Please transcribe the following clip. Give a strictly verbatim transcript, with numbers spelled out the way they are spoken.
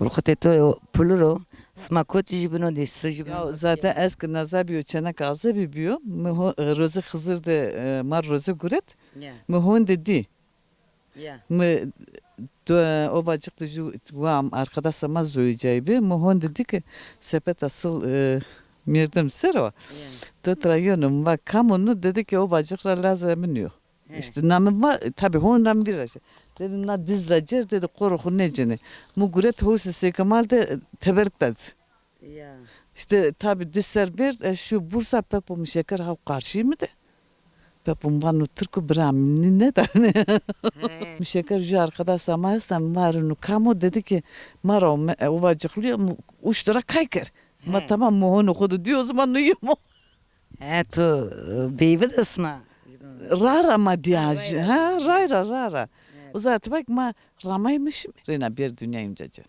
Xutê to pulur o, sima kotî jü bino dê, si jü bino. Ya zaten ez ki naza biyo, çenek azebî biyo. Mi ho-, e, roze Xizir de, e, ma roze guret. Ya. Mi honde dî. Ya. Mi do-, Ovacık de jü wa arkadaşa ma zoyicay bi. Mi honde dî ki sepeta sil, e, merdim ser o. Ya. Do tra yeno, mi va kam o nu, dedi ki Ovacık ra lazê mi nîyo. Îşte na mi va, tabî hon ra mi vîr ra şi. Dedi na diz ra cêr, dedi qoro xu nêcenê. Mi guret hosê Seykemal de teberk da ci. Ya. Îşte tabî di ser bêrd, ez şîyo Bursa, pepo mi şeker haw qarşî mi de. Pepo mi va no tirko bira mi nî-, nêdanê. Mi şeker jü arkadaşa ma esta, mi va ero no kam o, dedi ki ma ra o me-, e, Ovacıklı yo, mi uşto ra kay ker. Ma tamam, mi hono xu de dî, o zaman no yemo. He, tu, e, beyvi de sima. Ra ra ma dîya. Ha, ray ra, ra ra. Uza tibak ma ramaymışım. Reyna bir dünya imca cen.